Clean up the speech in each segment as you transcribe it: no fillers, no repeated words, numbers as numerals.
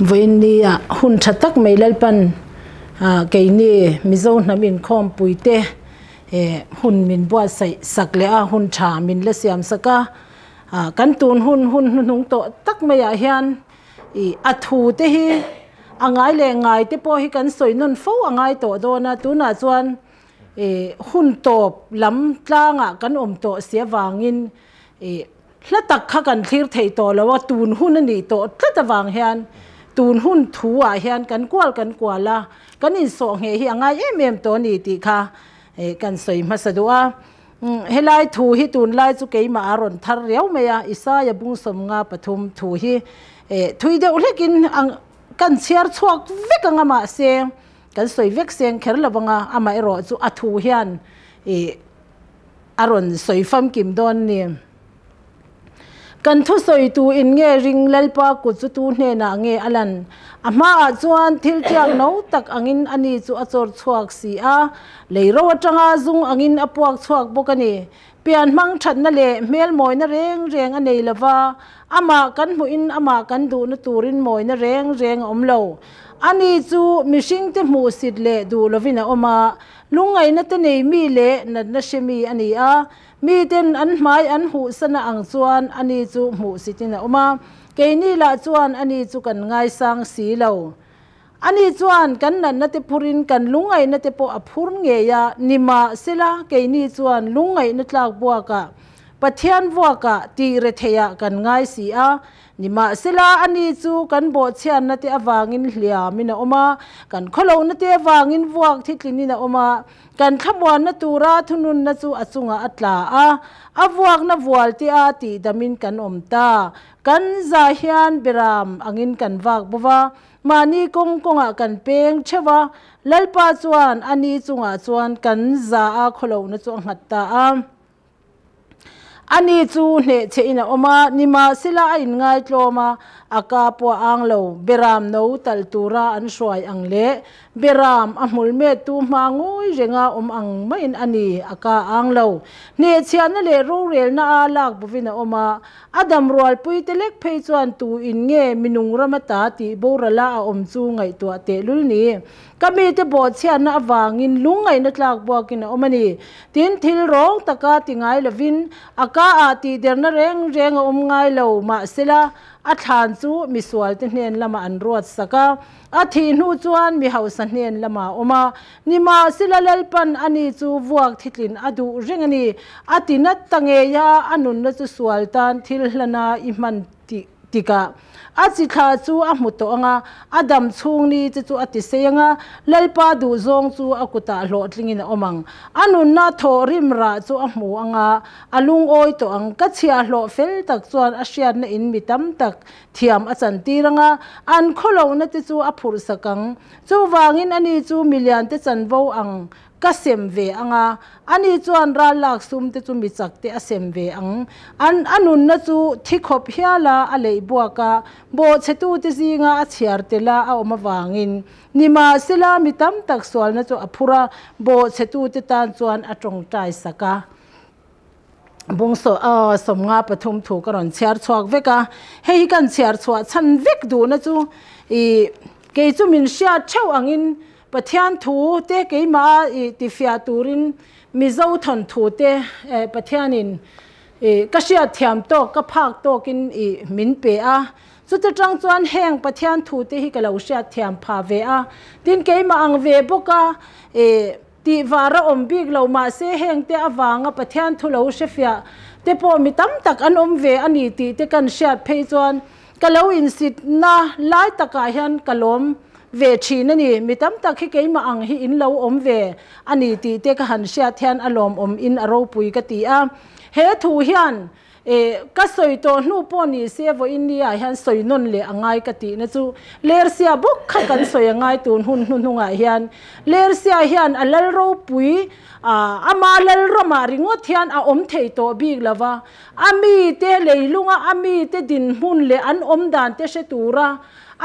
Vawiinnia hun tha tak mai Lalpan keini Mizo hnam inkhawmpuite hun min buatsaih sak leh a, hun tha min la siam sak a. Kan tun hun hun hnuhnung tawh tak maiah hian a thu te hi a ngai leh ngai te pawh hi kan sawi nawn fo a ngai tawh dawn a, tunah chuan hun tawp lam tlangah kan awm tawh si avangin Hla tak kha kan thlir thei tawh lo a, tun hun a nih tawh tlat avang hian tun hun thu ah hian kan kual kan kual a, kan insawh ngheh hi a ngai em em tawh a ni tih kha kan sawi hmasa duh a. Helai thu hi tunlai chu keimah a rawn thar riau mai a, Isaia bungsawm nga pathum thu hi thui deuh hlekin kan chhiar chhuak vek ang a mahse kan sawi vek seng kher lo vang a, amaherawh chu a thu hian A rawn sawi famkim dawn ni. Kan thusawi tu in nge ring Lalpa kut chu tu hnenah nge a lan? A hmaah chuan thil tiak no tak angin a ni chu a chawr chhuak si a, lei ro atanga zung angin a puak chhuak bawk a ni. Pian hmang thatna leh hmel mawina reng reng a nei lova, amah kan hmuhin amah kan duhna turin mawina reng reng a awm lo. A ni chu mihringte hmuhsit leh duh lovin a awm a, Lungngaihna te nei mi leh natna hre mi a ni a, miten an hmai an huhsana ang chuan ani chu hmuhsitin a awm a, keini lah chuan ani chu kan ngaisang si lo. Ani chuan kan natna te phurin kan lungngaihna te pawh a phur ngei a, nimahsela keini chuan lungngaihna tlak buakah Pathian vuakah tih retheiah kan ngai si a, nimahsela ani chu kan bawhchhiatna te avangin hliamin a awm a, kan khawlohna te avangin vuak thitlinin a awm a, kan thlamuanna tura thununna chu a chungah a tla a, a vuakna vual te a tihdamin kan awm ta. Kan za hian beram angin kan vak bo va, mahni kawng kawngah kan peng theuh a, Lalpa chuan ani chungah chuan kan za a khawlohna chu a nghat ta a. Ani chu hnehchhe in a awm a, nimahsela a inngaitlawm a, a ka pawh a ang lo. Beram no talh tura an hruai ang leh beram a hmul mettu hma ngawi renga awm ang maiin a ni, a ka ang lo. Hnehchhiahna leh rorelna a lak bovin a awm a, a damrualpui te lek phei chuan tu in nge minung rama ta tih borala a awm chu ngaihtuah tehlul ni. Ka mite bawhchhiatna avangin lungngaihna tlak buakin a awm a ni. Tin, thil rawng taka ti ngai lovin a ka ah tihderna reng reng a awm ngai lo. Mahsela, a thlan chu misualte hnen lamah an ruat sak a, a thih hnu chuan mi hausa hnen lamah a awm a. Nimahsela, Lalpan ani chu vuak thitlin a duh reng a ni. A ti nat ta ngei a, a nunna chu sual tan thil hlana i hman tih tikah a chi thla chu a hmu tawh ang a, a dam chhung ni che chu a ti sei ang a, Lalpa duhzawng chu a kutah hlawhtlingin a awm ang. A nunna thaw rim rah chu a hmu ang a, a lungawi tawh ang. Ka chhiahhlawh fel tak chuan a hriatna in mi tam tak thiam a chantir ang a, an khawlohna te chu a phurhsak ang. Chuvangin ani chu miliante chanvo ang Ka sem ve ang a, ani chuan ral lak sum te chu mi chak te a sem ve ang. An a nunna chu thi khawp hial a, a leih buak a, bawhchhetu te zinga a chhiar tel a a awm avangin nimahsela mi tam tak sualna chu a phur a, bawhchhetu te tan chuan a tawngtai sak a. Bung sawmnga pathum thu ka rawn chhiar chhuak vek a, hei hi kan chhiar chhuah chhan vek duhna chu ih kei chu min hriat theuh angin Pathian thu te keimah a ih tifiah turin Mizo thawnthu te Pathianin ih ka hriat thiam tawk ka phak tawkin ih min pe a, chuta tang chuan heng Pathian thu te hi ka lo hriat thiam phah ve a, tin keimah ang ve bawk a ih tih var a awm bik lo mahse heng te avanga Pathian thu lo hrefiah te pawh mi tam tak an awm ve a ni tih te kan hriat phei chuan ka lo insitna lai takah hian ka lawm ve thin a ni. Mi tam tak hi keimah ang hi in lo awm ve a ni tih te ka han hriat hian a lawmawm in a ropui ka ti a. He thu hian eh ka sawi tawh hnu pawh ni se vawiin ni ah hian sawi nawn leh a ngai ka tihna chu Lersia bawk kha kan sawi a ngai tun hun hnuhnungah hian Lersia hian a lal ropui ah ama lal ramah ringawt hian a awm thei tawh bik lo va, a mite leilunga a mite dinhmun leh an awm dan te hre tura.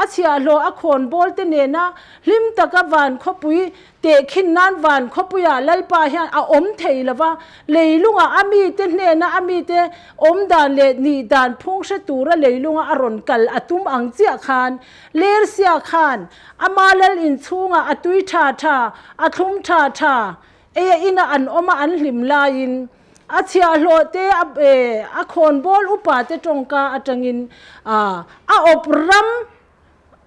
a chhiahhlawh a khawnbawl te nena hlim taka van khawpui tehkhin nan van khawpuiah Lalpa hian a awm thei lova, leilungah a mite hnena a mite awm dan leh nih dan phung hre tura leilunga a rawn kal a tum ang chiah khan Lersia khan ama lal inchhungah a tui tha tha, a thlum tha tha ei a ina an awm a an hlim laiin a chhiahhlawh te a a khawnbawl upa te tawngka atangin a a awp ram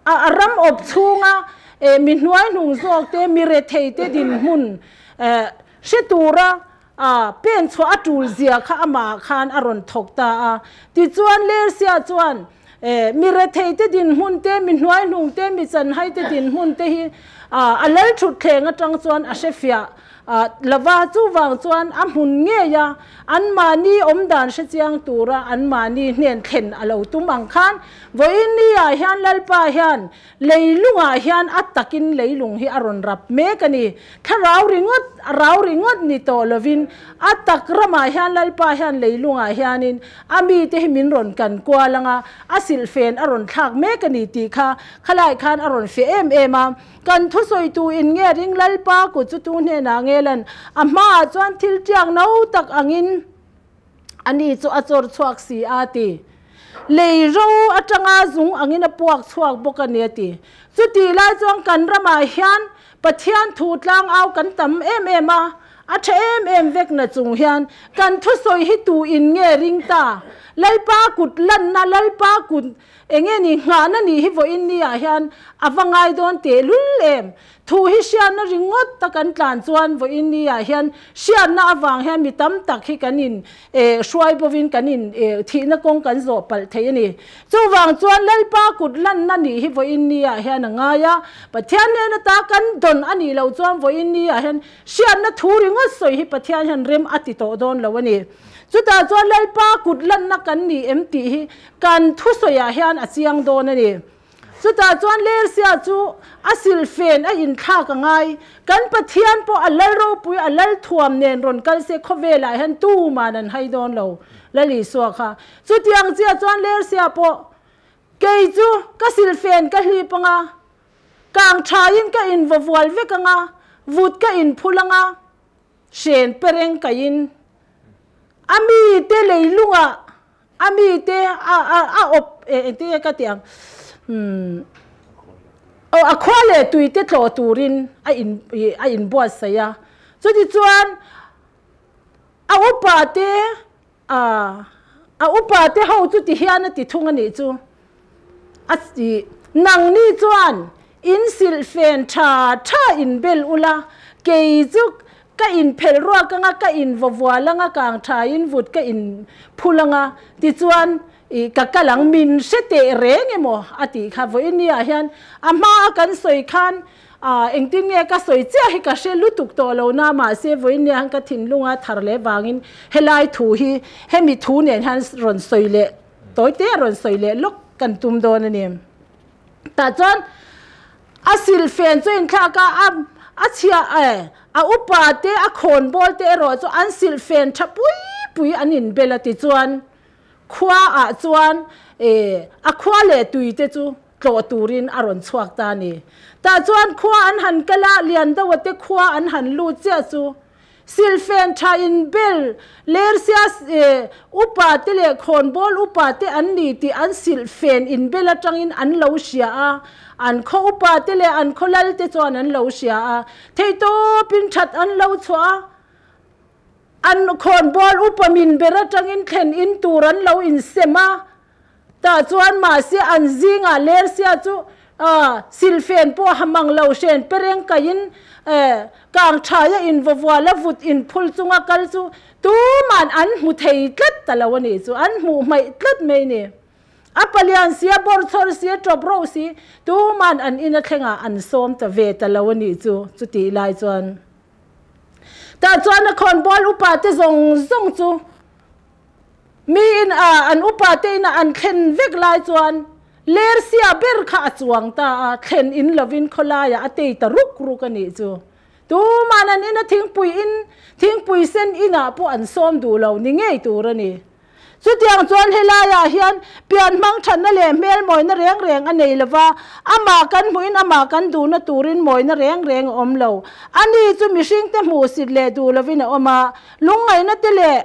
a ram awp chhunga mi hnuai hnung zawk te mi rethei te dinhmun hre tura pen chhuah a tul zia kha amah khan a rawn thawk ta a. Tichuan Lersia chuan mi rethei te dinhmun te mi hnuai hnung te mi chanhai te dinhmun te hi a lal thutthleng atang chuan a hrefiah Lova, chuvang chuan a hmun ngei a, anmahni awmdan hrechiang tura anmahni hnen thlen a lo tum ang khan, vawiin ni ah hian Lalpa hian leilungah hian a takin leilung hi a rawn rap mek a ni. Thlarau ringawt, rau ringawt ni tawh lovin a tak ramah hian Lalpa hian leilungah hianin a mite hi min rawn kan kual ang a, a silhfen a rawn thlak mek a ni tih kha khalai khan a rawn fiah em em a. Kan thusawitu in nge ring Lalpa kut chu tu hnenah nge lan? A hmaah chuan thil tiak no tak angin ani chu a chawr chhuak si a ti. Lei ro atanga zung angin a puak chhuak bawk a ni a ti. Chutih lai chuan kan ramah hian Pathian thu tlang au kan tam em em a, a tha em em vek na chung hian kan thusawi hi tu in nge ring ta? Lalpa kut lanna, Lalpa kut Enge ni nghahna nih hi vawiin ni ah hian a va ngai dawn teh lul em? Thu hi hriatna ringawt ta kan tlan chuan vawiin ni ah hian hriatna avang hian mi tam tak hi kan in hruai bovin kan in thihna kawng kan zawh palh thei a ni. Chuvang chuan Lalpa kut lanna nih hi vawiin ni ah hian a ngai a, Pathian nen ata kan dawn a nih loh chuan vawiin ni ah hian hriatna thu ringawt sawi hi Pathian hian rem a ti tawh dawn lo a ni. Chutah chuan Lalpa kut lanna kan ni em tih hi kan thusawiah hian a chiang dawn a ni. Chutah chuan Lersia chu a silhfen a inthlak a ngai. Kan Pathian pawh a lal ropui, a lal thuam nen rawn kal se khawvelah hian tuman an hai dawn lo, Lal Isua kha. Chutiang chiah chuan Lersia pawh, Kei chu ka silhfen ka hlip anga, kang thain ka invavual vek anga, vut ka inphul anga, Hren pereng kaiin a mite leilungah a mite a a a awp eh engtin nge ka tih ang umm aw a khua leh tuite tlawh turin a in a inbuatsaih a chutichuan a upa te a a upa te ho chu ti hian a ti thung a nih chu a ti nangni chuan in silhfen tha tha in bel ula kei chu ka in phelh ruak anga ka in vaw vual anga kang tha in vut ka in phul anga tichuan i ka kal ang min hre teh reng emaw a tih kha vawiin ni ah hian a hma a kan sawi khan A, engtin nge ka sawi chiah hi ka hre lutuk tawh lo na, mahse vawiin nia hian ka thinlunga thar leh vangin helai thu hi hemi thu nen hian rawn sawi leh tawi te a rawn sawi leh lawk kan tum dawn a ni. Tah chuan a silhfen chu inthlak a, a a chhia e, a upa te a khawnbawl te erawh chu an silhfen tha pui pui an inbel a tichuan khua ah chuan e a khua leh tui te chu tlawh turin a rawn chhuak ta a ni. Tah chuan khua an han kal a, Liandoa te khua an han lut chiah chu Silhfen tha in bel Lersia upa te leh Khawnbawl upa te an ni tih an silhfen in bel atangin an lo hria a, an khaw upa te leh an khaw lal te chuan an lo hria a, theihtawpin that an lo chhuah a, an Khawnbawl upa min ber atangin thlen in tur an lo insem a. Tah chuan mahse an zingah Lersia chu silhfen pawh ha mang lo hren pereng kaiin kang thaia invavual a vut inphul chunga kal chu tuman an hmu thei tlat ta lo a nih chu, an hmuh hmaih tlat mai ni. A palian si, a bawrchhawr si, a tawp rauh si, tuman an ina thlengah an sawm ta ve ta lo a nih chu, chutih lai chuan. Tah chuan a khawnbawl upa te zawng zawng chu Miin a an upa te ina an thlen vek lai chuan Lersia ber kha a chuang ta a, thlen in lovin khawlaiah a tei ta ruk ruk a nih chu. Tuman an ina thingpui in, thingpui sen inah pawh an sawm duh lo ni ngei tur a ni. Chutiang chuan helaiah hian pian hmang thatna leh hmel mawina reng reng a nei lova, amah kan hmuhin amah kan duhna turin mawina reng reng a awm lo. Ani chu mihringte hmuhsit leh duh lovin a awm a, lungngaihna te leh.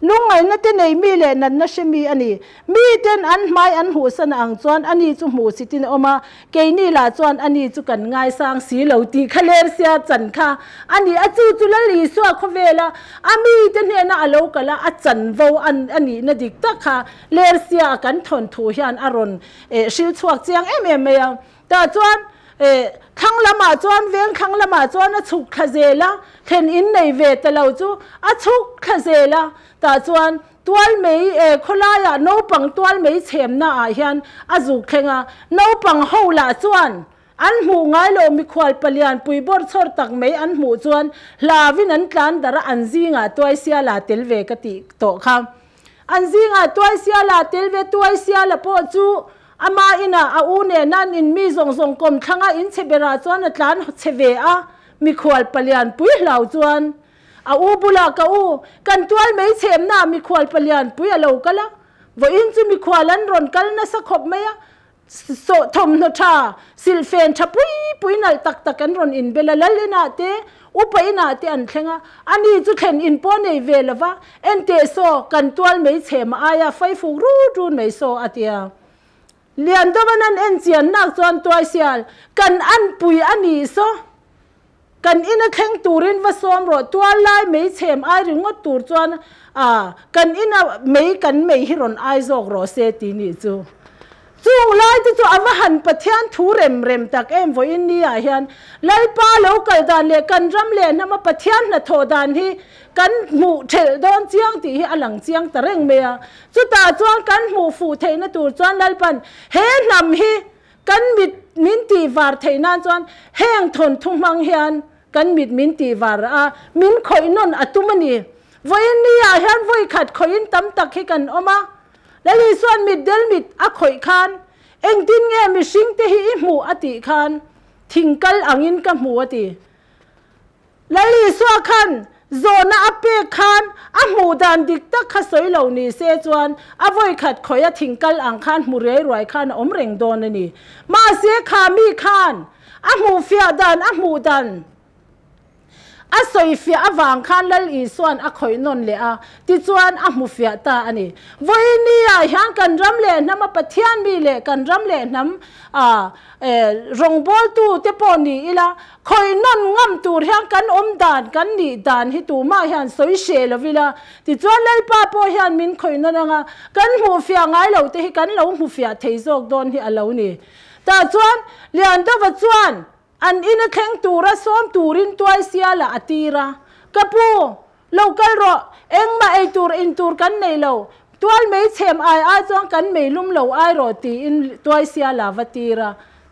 Lungngaihna te nei mi leh natna hre mi a ni. Miten an hmai an hmuhsan ang chuan ani chu hmuhsitin a awm a, keini lah chuan ani chu kan ngaisang si lo tih kha lersia chan kha a ni. A chu chu Lal Isua khawvela a mite hnena a lo kal a, a chanvo a nihna dik tak kha lersia a kan thawnthu hian a rawn hrilh chhuak chiang em em mai a. Tah chuan thlang lamah chuan veng thlang lamah chuan a chhuk thla zel a, thlen in nei ve ta lo chu a chhuk thla zel a. Tah chuan tual mei khawlaiah naupang tual mei chhemna ah hian a zuk thleng a, naupang ho lah chuan an hmuh ngai lo mikhual palian pui bawr chhawr tak mai an hmuh chuan hlauin an tlan darh a, an zingah tuaisiala tel ve ka tih tawh kha. An zingah tuaisiala tel ve tuaisiala pawh chu Ama inah a u nena an in mi zawng zawng kawm thlanga in chhe berah chuan a tlan chhe ve a, mikhual palian pui hlau chuan a u bulah ka u, kan tual mei chhemnaah mikhual palian pui a lo kal a, vawiin chu mikhual an rawn kal nasa khawp mai a, sawh thawmhnaw tha, silhfen tha pui pui nalh tak tak an rawn inbel a, lal inah te, upa inah te an thleng a, ani chu thlen in pawh nei ve lo va, Enteh saw, kan tual mei chhem aia fai fuk rut rut mai saw, a ti a. Liandovan an en chian nak chuan Tuaisial, kan anpui a nih saw, kan ina thleng turin va sawm rawh, tual lai mei chhem ai ringawt tur chuan a, kan ina mei kan mei hi rawn ai zawk rawh se ti nih chu. Chung lai te chu a va han Pathian thu rem rem tak em vawiin ni ah hian Lalpa lo kal dan leh kan ram leh hnama Pathian hnathawh dan hi kan hmuh thelh dawn chiang tih hi a lang chiang ta reng mai a. Chutah chuan kan hmuh fuh theihna tur chuan Lalpan he hnam hi kan mit min tih var theih nan chuan heng thawnthu hmang hian kan mit min tih var a, min khawih nawn a tum a ni. Vawiin ni ah hian vawikhat khawihin tam tak hi kan awm a. Lali chuan mitdel mit a khawih khan, Engtin nge mihringte hi i hmuh? a tih khan, Thing kal angin ka hmu a ti. Lali Isua khan zawhna a pek khan a hmuh dan dik tak kha sawi lo ni se chuan a vawikhat khawih a thing kal ang khan hmu riai ruai khan a awm reng dawn a ni. Mahse kha mi khan a hmuh fiah dan a hmuh dan A sawifiah avang khan Lal Isua'n a khawih nawn leh a, tichuan a hmufiah ta a ni. Vawiini ah hian kan ram leh hnam a Pathian mi leh kan ram leh hnam a rawngbawltu te pawh ni ila, khawih nawn ngam tur hian kan awm dan, kan nih dan hi tumah hian sawi hreh lo ila, tichuan Lalpa pawh hian min khawih nawn anga kan hmuhfiah ngai lo te hi kan lo hmufiah thei zawk dawn hi a lo ni. Tah chuan Liandova chuan An ina thleng tura sawm turin Tuaisiala a tir a, Ka pu, lo kal rawh, engmah ei tur in tur kan nei lo, tual mei chhem ai ai chuan kan mei lum lo ai rawh tiin Tuaisiala va tir a.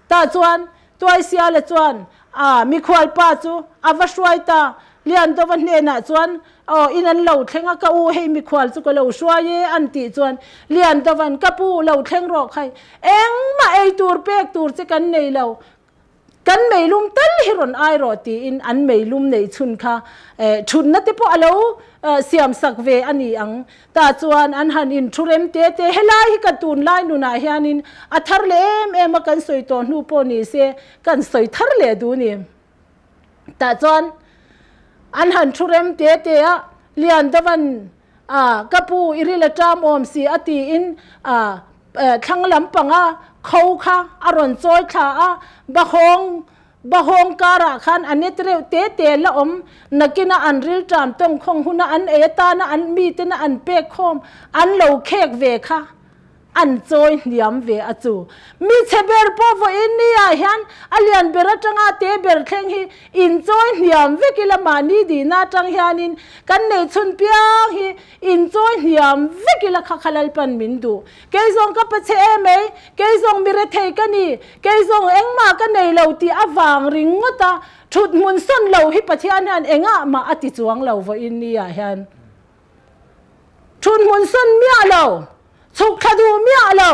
Tah chuan Tuaisiala chuan a mikhualpa chu a va hruai ta, Liandova hnenah chuan Aw, in an lo thleng a, ka u hei mikhual chu ka lo hruai e an tih chuan Liandovan ka pu lo thleng rawh khai, engmah ei tur pek tur che kan nei lo, kan meilum tal hi rawn ai rawh tiin an meilum neih chhun kha thutna te pawh a lo siam sak ve a ni ang. Tah chuan an han inthu rem te te, helai hi ka tunlai nunah hianin a thar leh em em a kan sawi tawh hnu pawh ni se kan sawi thar leh duh ni. Tah chuan an han thu rem te te a, Liandovan a ka pu i ril a ṭam awm si a tiin a thlang lampanga kho kha a rawn chawi thla a, bahawng bahawng karah khan a net reuh te te la awm nakina an ril ṭam tawngkhawng huna an ei atana an mitena an pek khawm an lo khek ve kha. An chawi hniam ve a chu. Mi chhe ber pawh vawiin ni ah hian a lian ber atanga te ber thleng hi in chawi hniam vek ila mahni dihna atang hianin kan nei chhun piang hi in chawi hniam vek ila kha kha Lalpan min duh. Kei zawng ka pa chhe em ei, kei zawng mi rethei ka ni, kei zawng engmah ka nei lo tih avang ringawt a thut hmun sawn lo hi Pathian hian engah mah a ti chuang lo vawiin ni ah hian. Thut hmun sawn miah lo, chhuk thla duh miah lo,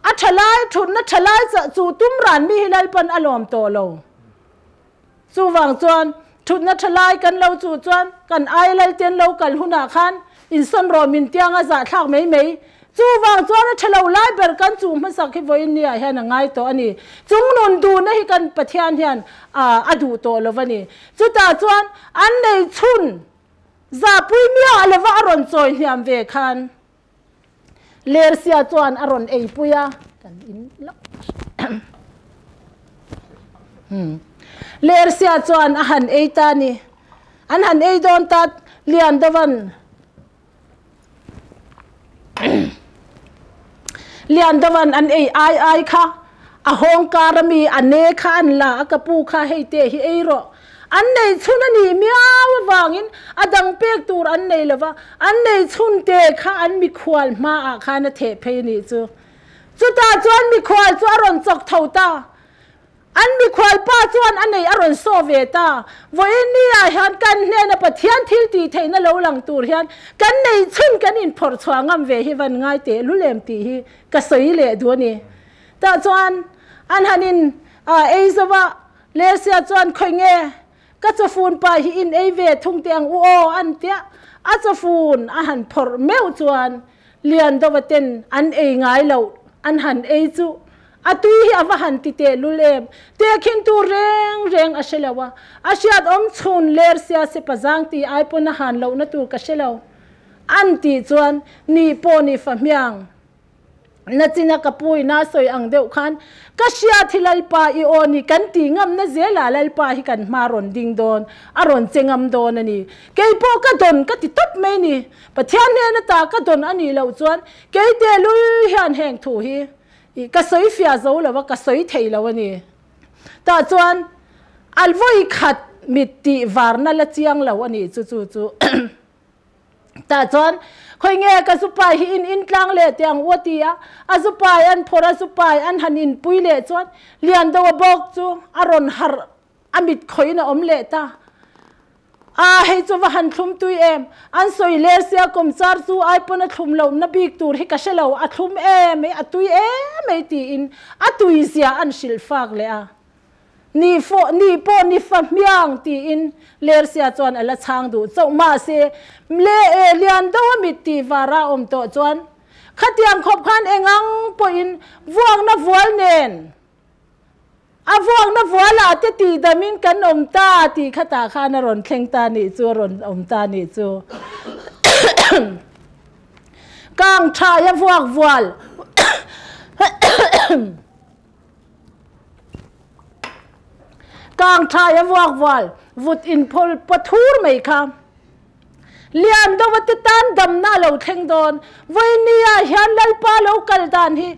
a tha lai thutna tha lai chu tum ran mi hi Lalpan a lawm tawh lo. Chuvang chuan thutna tha lai kan lo chuh chuan kan ai Lalten lo kal hunah khan Insawn rawh min tiang a zahthlak mai mai. Chuvang chuan a ṭha lo lai ber kan chu hmasak hi vawiin niah hian a ngai tawh a ni. Chung nun duhna hi kan Pathian hian a duh tawh lo va ni. Chutah chuan an nei chhun zahpui miah lova a rawn chawi hniam ve khan Lersia chuan a rawn eipui a. Kan in lawk. Lersia chuan a han ei ta a ni. An han ei dawn ta lian deuhan Lian deuhan an ei ai ai kha a hawng kar ami a ne kha an la a ka pu kha hei te hi ei rawh. An nei chhun a nih miau avangin a dang pek tur an nei lova, an nei chhun te kha an mikhual hmaah khan a theh phei a nih chu. Chutah chuan mikhual chu a rawn chawk tho ta. An mikhual pa chuan a nei a rawn saw ve ta. Vawiin ni ah hian kan hnena Pathian thil tih theihna lo lang tur hian kan nei chhun kan inphawrh chhuah ngam ve hi van ngai teh lulem tih hi ka sawi leh duh a ni. Tah chuan an han in ei zo va, Lersia chuan khawi nge ka chawfun pa hi in ei ve thung teh ang u aw an tia. A chawfun a han phawrh meuh chuan Liandova ten an ei ngai loh an han ei chu a tui hi a va han ti teh lul em? Tehkhin tur reng reng a hre lo a, a hriat awm chhun ler sia se pazang ti ai pawn a han lohna tur ka hre lo an tih chuan ni pawh ni fa hmiang. Nachina ka pu ina sawi ang deuh khan ka hriat hi Lalpa i aw ni kan ti ngamna zela Lalpa hi kan hma rawn ding dawn a rawn che ngam dawn a ni. Kei pawh ka dawn ka ti tawp mai ni. Pathian hnen ata ka dawn a nih loh chuan kei tehlul hian heng thu hi ka sawi fiah zo lo a, ka sawi thei lo a ni. Tah chuan a vawi khat mit tih varna la chiang lo a nih chu chu chu. Tah chuan khawi nge ka zupai hi in in tlang leh teh ang u a ti a, a zupai an phawrh a, zupai an han inpui leh chuan Liandoa bawk chu a rawn harh A mit khawiin a awm leh ta. A, hei chu va han thlum tui em? An sawi ler sia kawmchar chu ai pawn a thlum loh na bik tur hi ka hre lo, a thlum em mai, a tui em mai tiin a tui zia an hrilh fak leh a. Ni fawh, ni pawh ni fa hmiang tiin Lersia chuan a la chhang duh chauh. Mahse, mle e lian deuh a mit tih vara a awm tawh chuan khatiang khawp khan engang pawhin vuakna vual nen A vuakna vualah te tihdamin kan awm ta tih khatah khan a rawn thleng ta nih chu, a rawn awm ta nih chu. Kang thai a vuak vual Kang thai a vuak vual vut inphawl pathur mai kha. Lian deuha te tan damna a lo thleng dawn. Vawinia hian Lalpa lo kal dan hi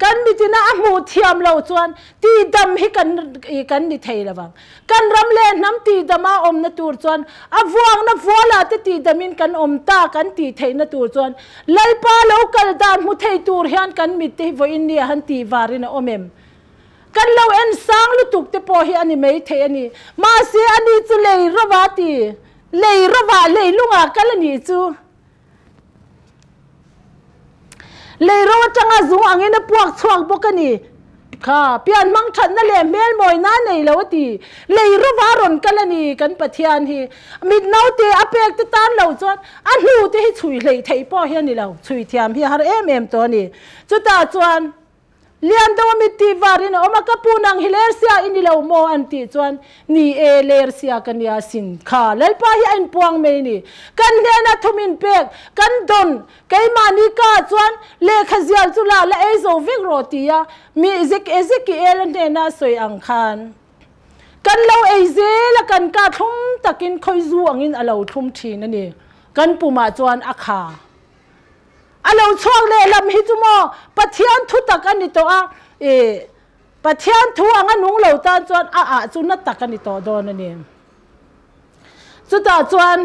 kan mitina a hmuh thiam lo chuan tihdam hi kan kan ni thei lo vang. Kan ram leh hnam tihdama awmna tur chuan a vuakna vualah te tihdamin kan awm ta kan tih theihna tur chuan Lalpa lo kal dan hmu thei tur hian kan mitte hi vawinia han tih varin a awm em? Kan lo en sang lutuk te pawh hi a ni mai thei a ni. Mahse a ni chu lei rova ti, lei rova lei lungah kal a nih chu. Lei ro atanga zung angin a puak chhuak bawk a ni. Kha, pian hmang thatna leh hmel mawina nei lo a ti. Lei rova rawn kal a ni kan Pathian hi. Mit naute a pek te tan lo chuan a hnu te hi chhui hleih theih pawh hi a ni lo. Chhui thiam hi a har em em tawh a ni. Chutah chuan. Lian deuh a mit tih varin a awm a, ka pu nang hi Lersia i ni lo maw an tih chuan, ni e, Lersia ka nia sin kha Lalpa hi a inpuang mai ni. Kan hnenah thum inpek, kan dawn, keimahni ka chuan lehkha zial chu la la ei zo vek rawh ti a, mi Ezekiel a hnena a sawi ang khan kan lo ei zel a, kan ka thlum takin khawizu angin a lo thlum thin a ni, kan pumah chuan a kha. A lo chhuak leh lam hi chu maw Pathian thu tak a ni tawh a, i Pathian thu anga nung lo tan chuan a ah chu na tak a ni tawh dawn a ni. Chutah chuan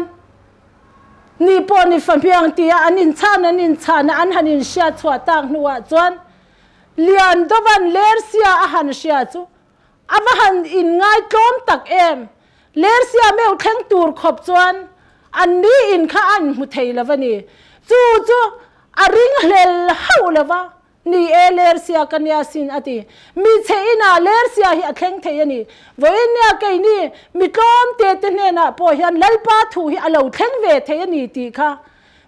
ni pawh ni fahmiang tia an inchhan an inchhan a, an han inhriat chhuah tak hnuah chuan Lian Dovan Lersia a han hria chu a va han inngaitlawm tak em! Lersia meuh thleng tur khawp chuan an ni in kha a inhmu thei lo a ni. Chu chu a ringhlel hauh lo va, Ni e, Lersia ka nia sin a ti. Mi chhe inah Lersia hi a thleng thei a ni. Vawiinnia keini mi tlawm te te hnenah pawh hian Lalpa thu hi a lo thleng ve thei a ni tih kha.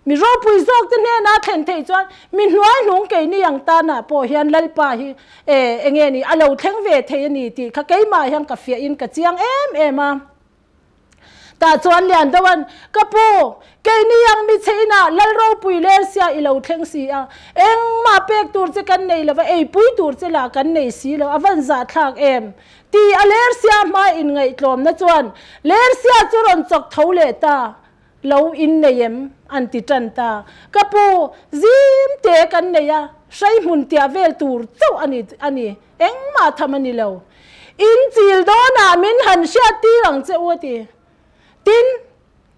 Mi ropui zawk te hnena a thlen theih chuan mi hnuai hnung keini ang tanah pawh hian Lalpa hi e enge ni a lo thleng ve thei a ni tih kha keimah hian ka fiah in ka chiang em em a. Tah chuan lian deuh an, Ka pu, keini ang mi che inah Lal ropui lersia i lo thleng si a, engmah pek tur che kan nei lova eipui tur che lah kan nei si lo, a van zahthlak em? Ti a lersia hma inngaihtlawmna chuan lersia chu rawn chawk tho leh ta. Lo in nei em? An ti tan ta. Ka pu, zim te kan nei a, hrai hmun tia vel tur chauh a ni a ni, engmah tham a ni lo. In chil dawnah min han hriat tir ang che u a ti. Tin,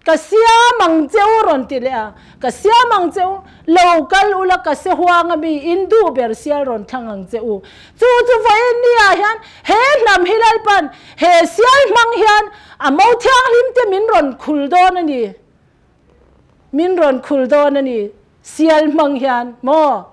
ka siam ang che u rawn ti leh a, ka siam ang che u, lo kal ula ka se huang a mi in duh ber sial rawn thlang ang che u. Chu chu vawiin niah hian he hnam hi Lalpan he sial hmang hian A mo thianghlim te min rawn khul dawn a ni. Min rawn khul dawn a ni. Sial hmang hian maw?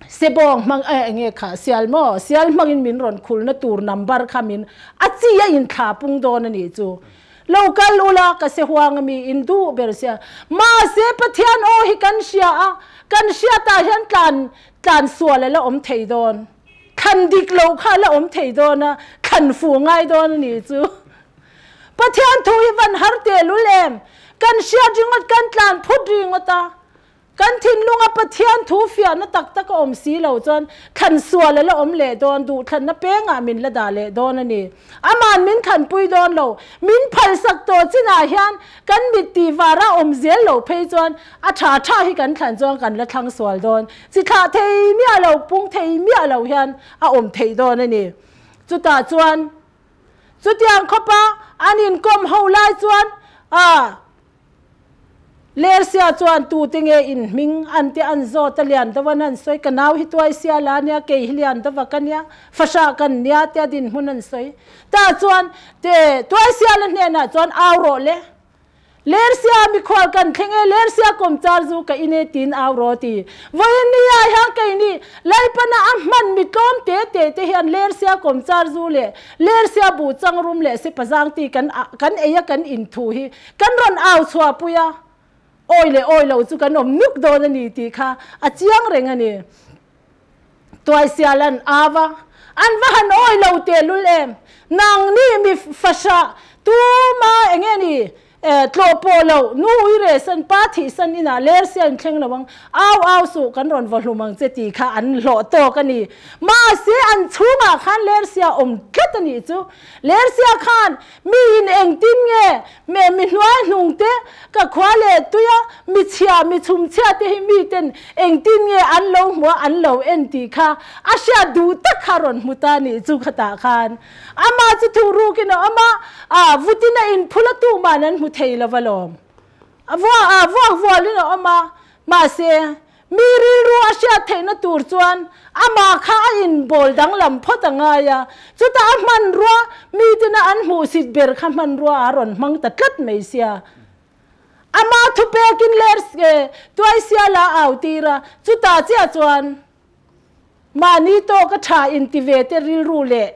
Sebawng hmang eh enge kha sial maw? Sial hmangin min rawn khulna tur number kha min a chi a inthla pung dawn a nih chu. Lo kal ula ka se huang a mi in duh ber sia. Mahse Pathian aw hi kan hria a, kan hriatah hian tlan tlan sual a la awm thei dawn. Thlan dik lo kha la awm thei dawn a, thlan fu ngai dawn a nih chu. Pathian thu hi van har teh lul em? Kan hriat ringawt, kan tlan phut ringawt a, kan thinlunga Pathian thu fiahna tak tak a awm si lo chuan thlan sual a la awm leh dawn, duhthlanna pengah min la dah leh dawn a ni. Aman min thlanpui dawn lo, min phalsak tawh chinah hian kan mit tih varah awm zel lo phei chuan a tha tha hi kan thlan chuan kan la thlang sual dawn. Chi thlah thei miah lo, pung thei miah lo hian a awm theih dawn a ni. Chutah chuan chutiang khawpa an inkawm ho lai chuan a Lersia chuan tute nge in hming an te an zawt a lian deuh an han sawi, ka nau hi tuai sia la nia, kei hi lian deuh vak a nia, fahrah kan nia tia dinhmun an sawi. Tah chuan te tuai sia la hnenah chuan au rawh le, Lersia mikhual kan thleng e, Lersia kawmchar zu ka in e tiin au rawh ti. Vawiin ni ah hian keini Lalpana a hman mi tlawm te te te hian Lersia kawmchar zu leh Lersia buh changrum leh sipazang ti kan kan ei a kan inthu hi Kan rawn au chhuahpui a, awi leh awi lo chu kan awm nuk dawn a ni tih kha a chiang reng a ni. Tuaisial an au a, an va han awi lo tehlul em? Nangni mi fahrah tuma eng nge ni tlawh pawh lo, nu ui reh san, pa thih san inah lersia in thleng lo ang, au au suh kan rawn vaw hlum ang che tih kha an hlawh tawk a ni. Mahse an chhungah khan lersia awm tlat a nih chu. Lersia khan Mi in engtin nge me mi hnuai hnung te, ka khua leh tuia mi chhia mi chhum chhia te hi mi ten engtin nge an lo hmua an lo en tih kha a hriat duh tak kha rawn hmu ta nih chu khatah khan ama chu thu rukin a awm a, a vutin a inphul a tuman an hmu thei lo alawm. A vua a vuak vualin a awm a, mahse Mi rilru a hriat theihna tur chuan amah kha a inbawl danglam phawt a ngai a, chutah a hmanrua mitina an hmuhsit ber kha hmanrua a rawn hmang ta tlat mai sia. Ama thupekin ler tuaisiala a au tir a, chutah chiah chuan mahni tawka tha inti ve te rilru leh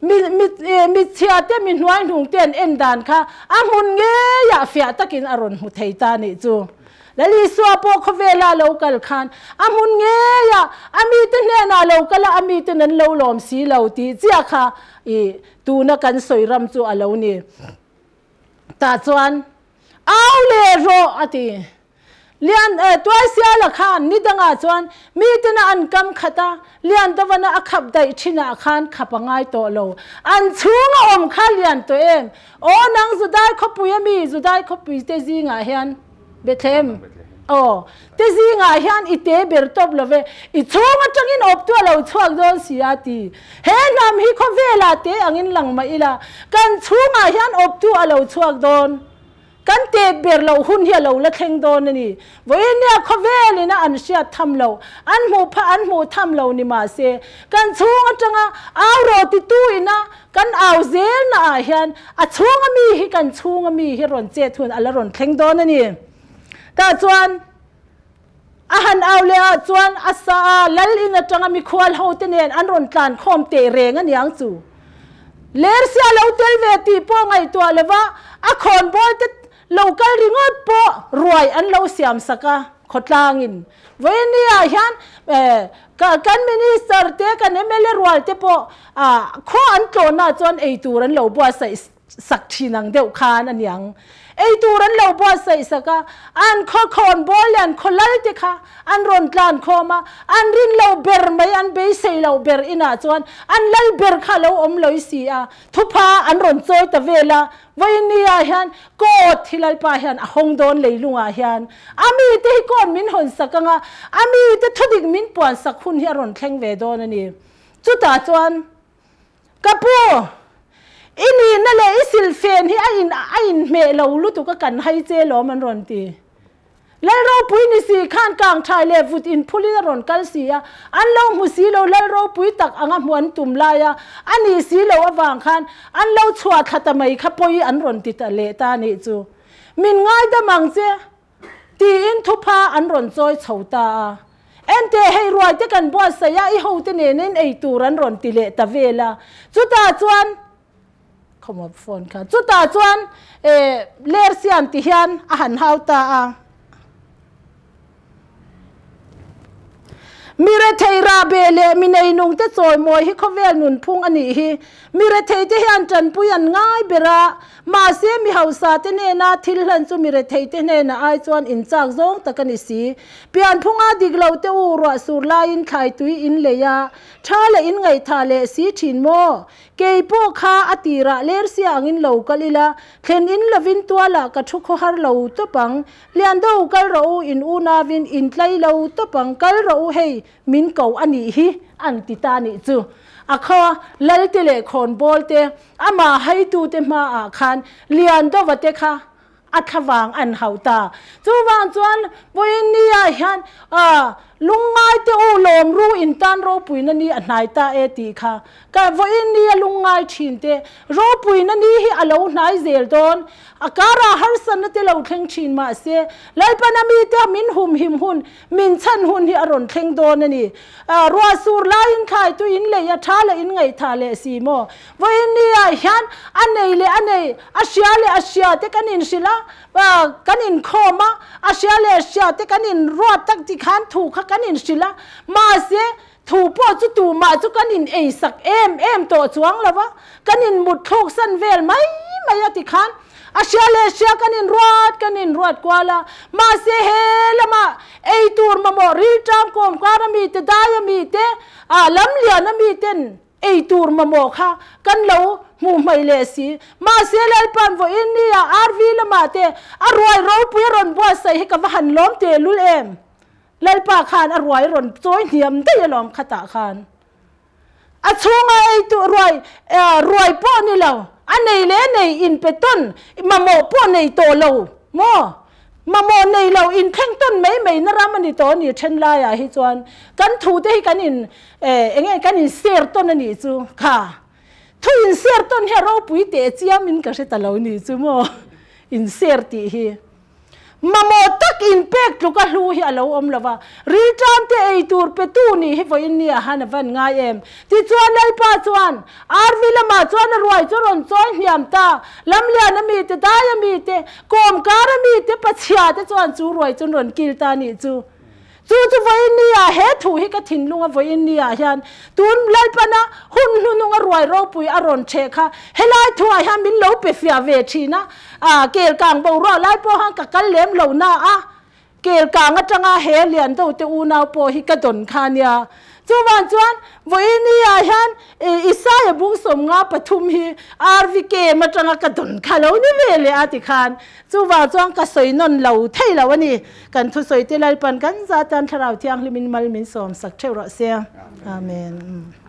Mi, mi, mitchhia te, mi hnuai hnung te an en dan kha a hmun ngeiah fiah takin a rawn hmu thei ta nih chu. Lal Isua pawh khawvela lo kal khan a hmun ngeiah a mite hnenah lo kal a, a miten an lo lawm si lo tih chiah kha i tuna kan sawi ram chu a lo ni. Tah chuan au leh rawh a ti. Lian eh Tuaisiala khan nidangah chuan mitena an kam khat a, Liantavana a khap daih thinah khan khap a ngai tawh lo. An chhung a awm kha lian tawh em? Aw nang Judai khawpui a mi, Judai khawpui te zingah hian Bethlehem aw te zingah hian i te ber tawp lo ve, i chhung atangin awptu a lo chhuak dawn si a ti. He hnam hi khawvelah te angin lang mah ila, kan chhungah hian awptu a lo chhuak dawn. Kan tet ber loh hun hi a lo la thleng dawn a ni. Vawiin nia khawvelin a an hriat tham lo, an hmuh phah an hmuh tham lo ni mah se, kan chhung atanga au rawh titu ina kan au zelna ah hian a chhunga mi hi kan chhunga mi hi rawn chet hun a la rawn thleng dawn a ni. Tah chuan a han au leh ah chuan a sa a lal in atanga mikhual ho te nen an rawn tlan khawm teh reng a niang chu. Lersia lo tel ve tih pawh ngaihtuah lova a khawnbawl te. Lo kal ringawt pawh ruai an lo siam sak a, khawtlangin. Vawinia hian kan Minister te, kan mla rual te pawh khaw an tlawhna chuan eitur an lo buatsaih sak thin ang deuh khan a niang. Eitur an lo buatsaih sak a, an khaw khawnbawl leh an khaw lal te kha an rawn tlan khawm a, an rin lo ber mai, an beisei loh ber inah chuan an lal ber kha a lo awm lawih si a, thupha an rawn chawi ta vel a, Vawinia hian court hi Lalpa hian a hawng dawn leilungah hian a mite hi court min hawn sak anga a mite thudik min puan sak hun hi a rawn thleng ve dawn a ni. Chutah chuan ka pu i nihna leh i silfen hi a in a inhmeh lo lutuk a kan hai che lawm an rawn ti. Lal ropui ni si khan kang thai leh vut in phulin a rawn kal si a, an lo hmu si lo lal ropui tak anga hmu an tum lai a, a nih si lo avang khan an lo chhuah thla ta mai kha pawi an rawn ti ta leh ta nih chu. Min ngaidam ang che tiin thupha an rawn chawi chho ta a. Enteh hei ruai te kan buatsaih a, i hote nena in ei tur an rawn ti leh ta vel a. Chutah chuan Khawmawp phone kha. Chutah chuan ler siam ti hian a han hau ta a. Mi rethei rahbeh leh mi neinung te chawimawi hi khawvel nunphung a nih hi. Mi rethei te hian tanpui an ngai ber a, mahse mi hausa te hnena thil hlan chu mi rethei te hnena ai chuan inchak zawng tak a ni si. Pianphunga dik lo te u ruah sur laiin thlai tui in lei a, tha leh in ngaihthah leh si thin maw? Kei pawh kha a tirah lersia angin lo kal ila, thlen in lovin tualah ka thu khawhar lo tawp ang. Lian do kal rawh u, in unauin in tlai lo tawp ang, kal rawh u hei, min ko a nih hi, an ti ta nih chu. A khaw Lalte leh khawnbawl te, amah haitute hmaah khan Liandova te kha a thlavang an hauh ta. Chuvang chuan vawiin ni ah hian lungngai te u lawm ru in tan ropuina ni a hnai ta e tih kha ka vawiin ni a lungngai thin te ropuina ni hi a lo hnai zel dawn. A karah harsatna te lo thleng thin mahse Lalpana mite min humhim hun Min chhan hun hi a rawn thleng dawn a ni. Ruah sur laiin thlai tu in lei a tha leh in ngaihthah leh si maw? Vawiin ni ah hian a nei leh a nei, a hria leh a hria te kan inhrilh a, kan inkhawm a, a hria leh a hria te kan inruat tak ti khan thu kha kan inhrilh a, mahse thu pawh chu tumah chu kan in eisak em em tawh chuang lo va, kan in mut thluk san vel mai mai a ti khan a hria leh hria kan in ruat kan in ruat kual a, mahse he lamah ei tur mamawh rilṭam kawm kar a mite dai a mite ah lam lian a miten ei tur mamawh kha kan lo hmuh hmaih leh si, mahse Lalpan vawiin ni ah RV lamah te a ruai ropui a rawn buatsaih hi ka va han lawm tehlul em. Lalpa khan a ruai rawn chawi hniam daih alawm khatah khan. A chhunga ei tu ruai ruai pawh ni lo, a nei leh nei inpe tawn, mamawh pawh nei tawh lo maw? Mamawh nei lo inthleng tawn mai mai na ram a ni tawh a ni then laiah hi chuan kan thu te hi kan in eng nge kan in share tawn a nih chu kha. Thu in share tawn hi a ropui teh chiam in ka hre ta lo ni chu maw? In share tih hi. Mamawh tak inpek tluk a hlu hi a lo awm lo va, rilṭam te ei tur petu nih hi vawiin ni ah han a van ngai em? Tichuan Lalpa chuan RV lamah chuan a ruai chu a rawn chawi hniam ta, lamlian a mite, dai a mite, kawmkar a mite, pachhia te chuan chu ruai chu an rawn kil ta nih chu. Chu chu vawiin ni ah he thu hi ka thinlung a vawiin ni ah hian tun Lalpana hun hnunung a ruai ropui a rawn theh kha helai thu ah hian min lo pe fiah ve thin a, ah kel kang boruak lai pawh khan ka kal lem lo na a, kel kang atanga he lian do te unau pawh hi ka dawn kha nia. Chuvang chuan vawiin ni ah hian Isaiah bung 53 hi RVK atanga ka dawn kha lo ni ve leh a ti khan Chuvang chuan ka sawi nawn lo thei lo a ni. Kan thusawi te Lalpan kan zatan Thlarau Thianghlimin mal min sawm sak theuh rawh se. Amen.